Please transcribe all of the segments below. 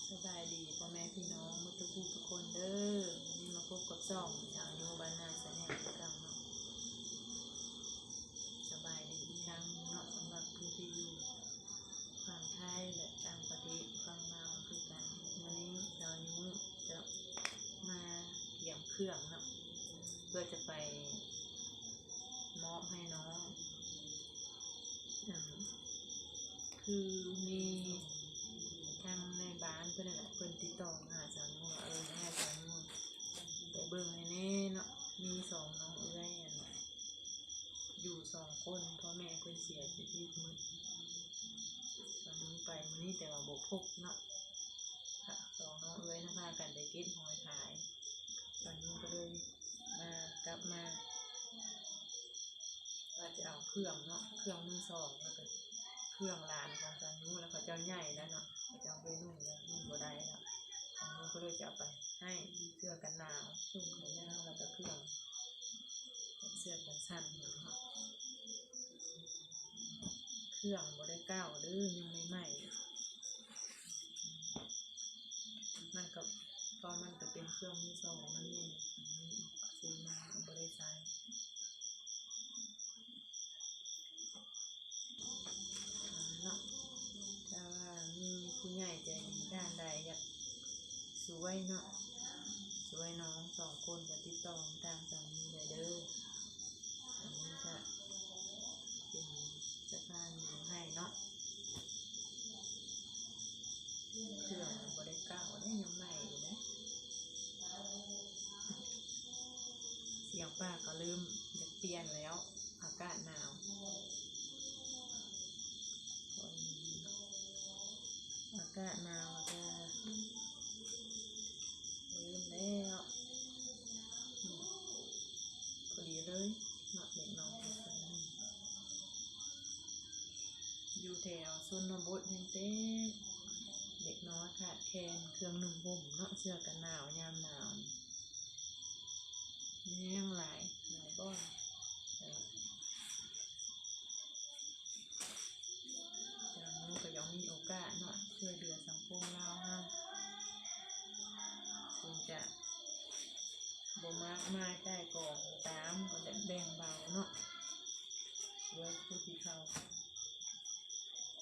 ສະບາຍດີພໍ່ແມ່ພີ່ນ້ອງໝົດທຸກຜູ້ທຸກຄົນເດີ. ມື້ນີ້ມາພົບກັບຊ່ອງສາວໂຍບ້ານນາແຊນແນວຄືເກົ່າເນາະ. ສະບາຍດີອີກຄັ້ງໜຶ່ງເນາະ ສຳລັບຜູ້ທີ່ຢູ່ຝັ່ງໄທ ແລະ ຕ່າງປະເທດ ຝັ່ງລາວຄືກັນ. ມື້ນີ້ສາວໂຍຈະມາກຽມເຄື່ອງເນາະ ເພື່ອຈະໄປມອບໃຫ້ນ້ອງ. ອັນ ຄືມີທາງນາຍບ້ານເພິ່ນນັ້ນແຫຼະ ເພິ່ນຕິດຕໍ່ມາຫາສາວໂຍວ່າ ເອີ ໃຫ້ສາວໂຍໄປເບິ່ງໃຫ້ແດ່ເນາະ ມີສອງນ້ອງເອື້ອຍ ອັນ ຢູ່ສອງຄົນ ພໍ່ແມ່ເພິ່ນເສຍຊີວິດໝົດ. ສາວໂຍໄປມື້ນີ້ແຕ່ວ່າບໍ່ພົບເນາະ ສອງນ້ອງເອື້ອຍນະ ພາກັນໄປເກັບຫອຍຂາຍ. ສາວໂຍກໍເລີຍມາ ກັບມາ ວ່າຈະເອົາເຄື່ອງເນາະ ເຄື່ອງມືສອງ ແລ້ວກໍເຄື່ອງຫຼານຂອງສາວໂຍ ແລ້ວເຂົາເຈົ້າໃຫຍ່ແລ້ວເນາະ ເຂົາເຈົ້າໄປນຸ່ງແລ້ວ ນຸ່ງບໍ່ໄດ້ແລ້ວ. ສາວໂຍກໍເລີຍຈະເອົາໄປໃຫ້ເສື້ອກັນໜາວ ນຸ່ງຂາຍາວ ແລ້ວກໍເຄື່ອງ ເສື້ອແຂນສັ້ນເນາະ. ເຄື່ອງບໍ່ໄດ້ເກົ່າເດີ ຍັງໃໝ່ໆ ມັນກໍ ເພາະມັນກໍເປັນເຄື່ອງມືສອງ ມັນມີ ຊື້ມາບໍ່ໄດ້ໃຊ້ເນາະ. ຖ້າວ່າມີຜູ້ໃຫຍ່ໃຈດີທ່ານໃດຢາກຊ່ວຍເນາະ ຊ່ວຍນ້ອງສອງຄົນ ກໍຕິດຕໍ່ມາທາງສາວໂຍໄດ້ເດີ. ສາວໂຍຈະເປັນສະພານບຸນໃຫ້ເນາະ. ເຄື່ອງມັນບໍ່ໄດ້ເກົ່າເດ້ ຍັງໃໝ່ຢູ່ເດ້. ສຽງປາກກໍເລີ່ມຢາກປ່ຽນແລ້ວ ອາກາດໜາວ ອາກາດໜາວກໍເລີ່ມແລ້ວ ພໍດີເລີຍເນາະ ເດັກນ້ອຍ. ຢູ່ແຖວຊົນນະບົດແຮງແທ້ ເດັກນ້ອຍຂາດແຄນເຄື່ອງນຸ່ງຫົ່ມເນາະ ເສື້ອກັນໜາວຍາມໜາວ ມີແຮງຫຼາຍ ຫຼາຍບ່ອນ. ເອີ ແຕ່ວ່າມັນກໍຍັງມີໂອກາດເນາະ ຊ່ວຍເຫຼືອສັງຄົມລາວເຮົາ ເຖິງຈະບໍ່ມາກມາຍກ່າຍກອງກໍຕາມ ກໍແບ່ງເບົາເນາະ ໂດຍຜູ້ທີ່ເຂົາ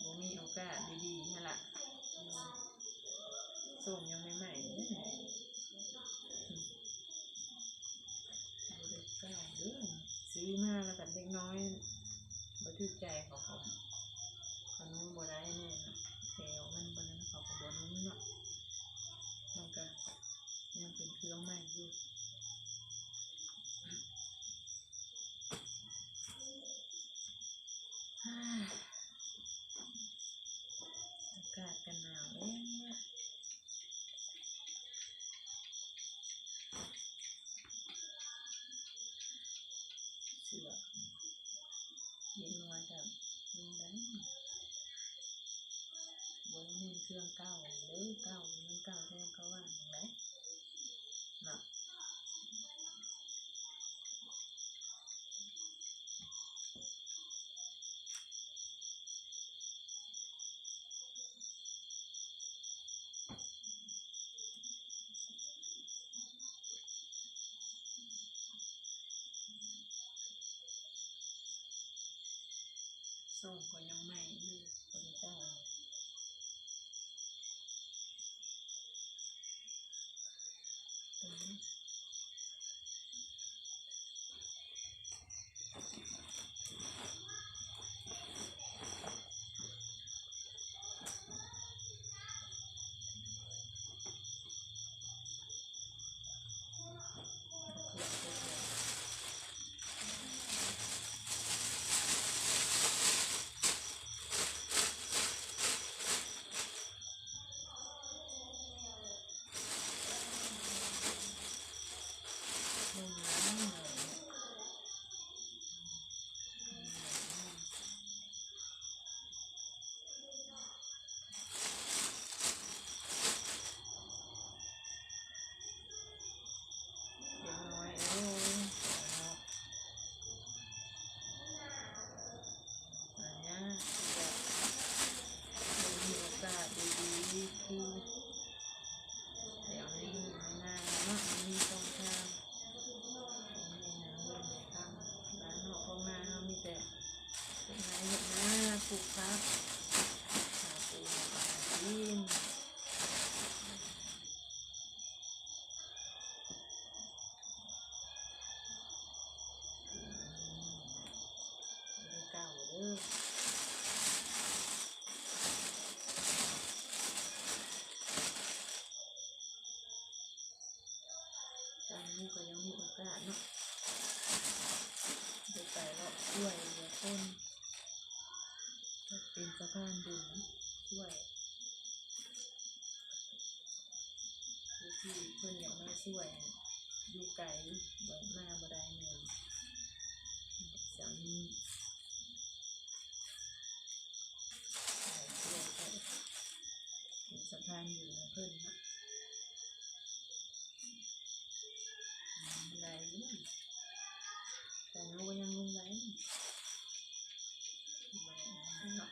ບໍ່ມີໂອກາດດີໆຫັ້ນລະ ອືມ ສົ່ງຍັງໃໝ່ໆເດ້ ອືມ ບໍ່ໄດ້ເກົ່າເດີ ຊື້ມາແລ້ວກໍເດັກນ້ອຍບໍ່ຖືກໃຈ ເຂົາກໍ ເຂົານຸ່ງບໍ່ໄດ້ແນ່ເນາະ ແຖວມັນບໍ່ນັ້ນ ເຂົາກໍບໍ່ນຸ່ງເນາະ ມັນກໍຍັງເປັນເຄື່ອງໃໝ່ຢູ່. ອາກາດກໍໜາວແລ້ວ ເສື້ອເດັກນ້ອຍກໍນຸ່ງໄດ້ ບໍ່ໄດ້ແມ່ນເຄື່ອງເກົ່າເດີ ເກົ່າ ມັນເກົ່າແທ້ກໍວ່າຈັ່ງໃດເນາະ. ໂສ້ກໍຍັງໃໝ່ຢູ່ ບໍ່ໄດ້ເປົ່າ. ກໍຍັງມີໂອກາດເນາະ ໄດ້ໄປເລາະຊ່ວຍເຫຼືອຄົນ ເປັນສະພານບຸນຊ່ວຍ ຜູ້ທີ່ເພິ່ນຢາກມາຊ່ວຍ ຢູ່ໄກ ມາບໍ່ໄດ້ແມ່ນ ຈັ່ງ ເປັນສະພານບຸນໃຫ້ເພິ່ນເນາະ ໄດ້ຢູ່ ແຕ່ເຮົາກໍຍັງລົງໄດ້ເນາະ.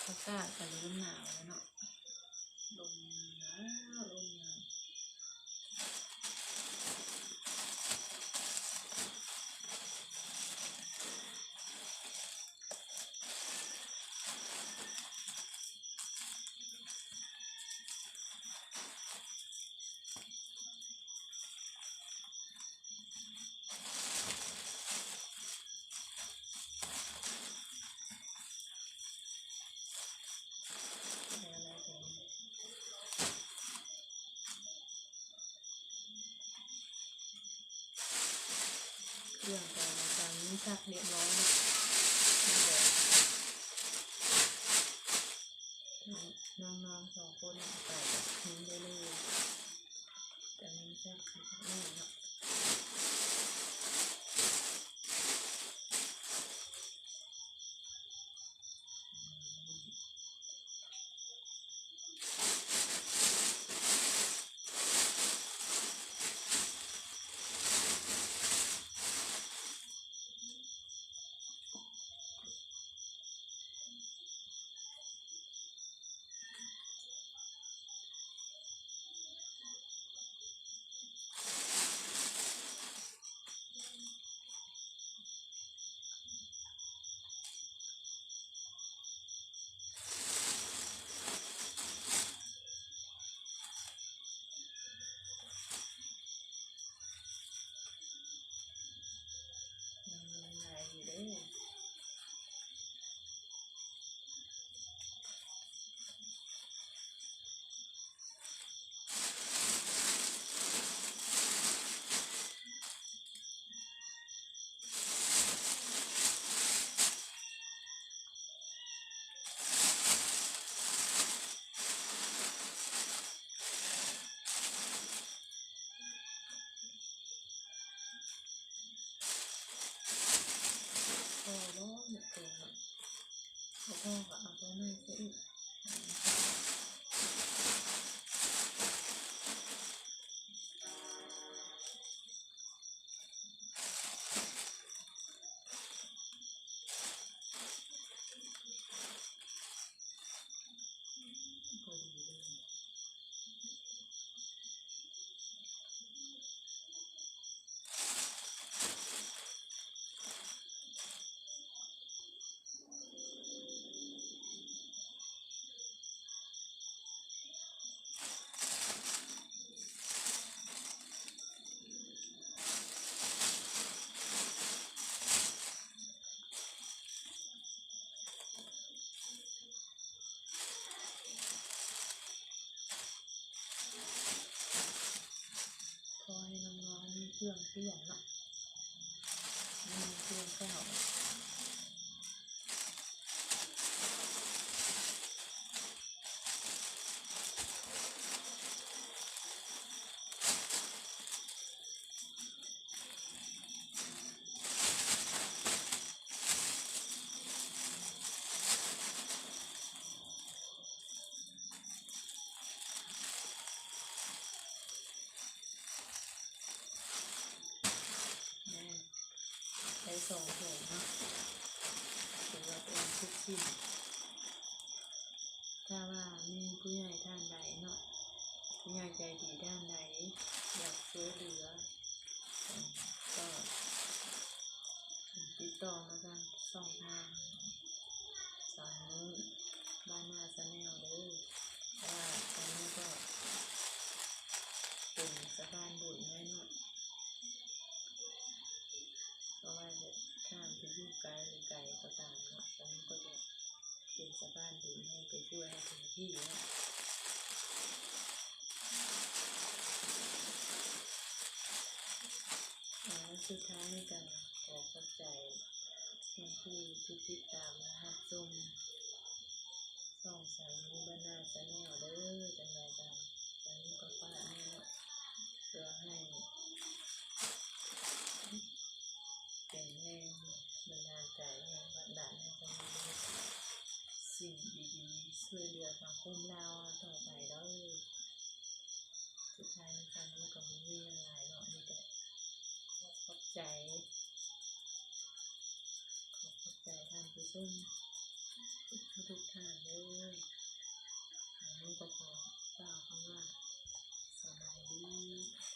ອາກາດກໍເລີ່ມໜາວແລ້ວເນາະ ລົມໜາວ ລົມໜາວ. ເຄື່ອງກໍການຊັກຮຽບຮ້ອຍເນາະ ນ້ອງໆສອງຄົນໄປແບບນີ້ໄດ້ເລີຍ ການຊັກຮຽບຮ້ອຍເນາະ. ພໍບໍ່? ບໍ່ພໍກໍເອົາຕົວໃໝ່ໃສ່ອີກ. ຂໍໃຫ້ນ້ອງໆມີເຄື່ອງປ່ຽນເນາະ ມີເຄື່ອງເກົ່າ. ສອງແຖວເນາະ ຖືວ່າເປັນທຸກສິ່ງ. ຖ້າວ່າມີຜູ້ໃຫຍ່ທ່ານໃດເນາະ ຜູ້ໃຫຍ່ໃຈດີທ່ານໃດຢາກຊ່ວຍເຫຼືອ ກໍຕິດຕໍ່ມາທາງຊ່ອງທາງສາວນຸ້ຍບ້ານນາ Channel ເດີ. ເພາະວ່າສາວນຸ້ຍກໍເປັນສະພານບຸນແມ່ນເນາະ ບໍ່ວ່າຈະທ່ານຈະຢູ່ໃກ້ຫຼືໄກກໍຕາມເນາະ ສາວນຸ້ຍກໍຈະເປັນສະພານບຸນໃຫ້ໄປຊ່ວຍໃຫ້ເຕັມທີ່ເນາະ. ແລ້ວສຸດທ້າຍນີ້ກໍຂໍຂອບໃຈທ່ານຜູ້ທີ່ຕິດຕາມ ແລະ ຮັບຊົມຊ່ອງສາວນຸ້ຍບ້ານນາ Channel ເດີ. ຈັ່ງໃດກໍສາວນຸ້ຍກໍຝາກແນ່ເນາະ ເພື່ອໃຫ້ເປັນແຮງບັນດານໃຈ ແຮງຜັກດັນໃຫ້ສາວນຸ້ຍໄດ້ເຮັດສິ່ງດີໆ ຊ່ວຍເຫຼືອສັງຄົມລາວຕໍ່ໄປເດີ. ສຸດທ້າຍນີ້ ສາວນຸ້ຍກໍບໍ່ມີຫຍັງຫຼາຍເນາະ ມີແຕ່ຂໍຂອບໃຈ ຂໍຂອບໃຈທ່ານຜູ້ຊົມທຸກໆທ່ານເດີ. ສາວນຸ້ຍກໍຂໍກ່າວຄຳວ່າສະບາຍດີ.